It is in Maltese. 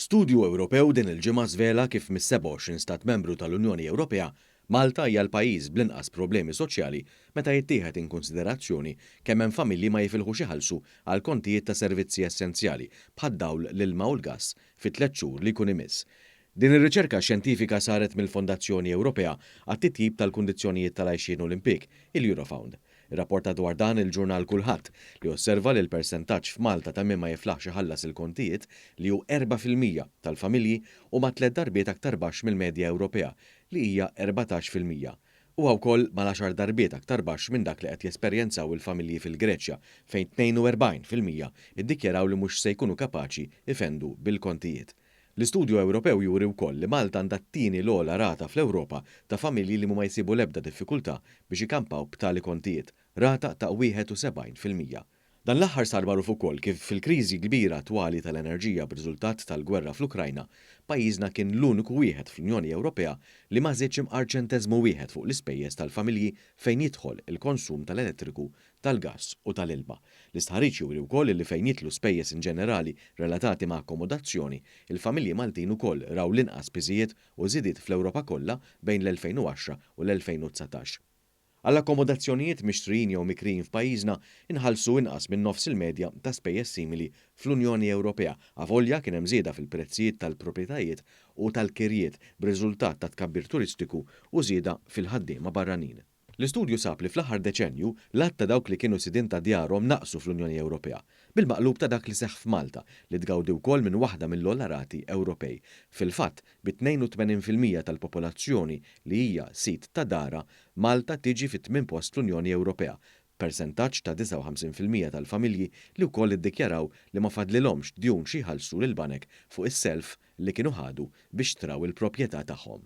Studju Ewropew din il-ġimgħa żvela kif mis-27 stat membru tal-Unjoni Ewropea, Malta hija l-pajjiż bl-inqas problemi soċjali meta jittieħed in kunsiderazzjoni kemm hemm familji ma jifilħux iħallsu għal kontijiet ta' servizzi essenzjali bħad-dawl, l-ilma u l-gass fit-tlett xhur li jkun imiss. Din ir-riċerka xjentifika saret mill-Fondazzjoni Ewropea għat-Titjib tal-Kundizzjonijiet tal-Għajxien u l-Impieg, il-Eurofound. Irrapporta dwar dan il-ġurnal Kullħadd, li osserva li l-persentaġġ f'Malta ta' min ma jiflaħx iħallas il-kontijiet, li hu 4% tal-familji, huma tliet darbiet aktar baxx mill-medja Ewropea, li hija 14%. Huwa wkoll mal-għaxar darbiet aktar baxx minn dak li qed jesperjenzaw il-familji fil-Greċja, fejn 42% iddikjaraw li mhux se jkunu kapaċi jfendu bil-kontijiet. L-istudju Ewropew juri wkoll li Malta għandha t-tieni l-ogħla rata fl-Ewropa ta' familji li mhuma jsibu l-ebda diffikultà biex ikampaw b'tali kontijiet, rata ta' 71%. Dan l-aħħar sar magħruf ukoll kif fil-kriżi kbira attwali tal-enerġija b'riżultat tal-gwerra fl-Ukrajna, pajjiżna kien l-uniku wieħed fl-Unjoni Ewropea li ma żiedx imqar ċenteżmu wieħed fuq l-ispejjeż tal-familji fejn jidħol il-konsum tal-elettriku, tal-gass u tal-ilma. L-istħarriġ juri wkoll li fejn jidħlu spejjeż inġenerali relatati ma' akkomodazzjoni, il-familji Maltin ukoll raw l-inqas piżijiet u żidiet fl-Ewropa kollha bejn l-2010 u l-2019. Għall-akkomodazzjonijiet mixtrijin jew mikrijin f'pajjiżna inħallsu inqas minn nofs il-medja ta' spejjeż simili fl-Unjoni Ewropea, avolja kien hemm żieda fil-prezzijiet tal-proprjetajiet u tal-kirjiet b'riżultat ta' tkabbir turistiku u żieda fil-ħaddiema barranin. L-istudju sab li fl-aħħar deċennju, l-għadd ta' dawk li kienu sidien ta' djarhom naqsu fl-Unjoni Ewropea, bil-maqlub ta' dak li seħħ f'Malta, li tgawdi wkoll minn waħda mill-ogħla rati Ewropej. Fil-fatt, bi 82% tal-popolazzjoni li hija sid ta' darha, Malta tiġi fit-tmien post fl-Unjoni Ewropea, b'persentaġġ ta' 59% tal-familji li wkoll iddikjaraw li ma fadlilhomx djun xi jħallsu lill-banek fuq is-self li kienu ħadu biex xtraw il-proprjetà tagħhom.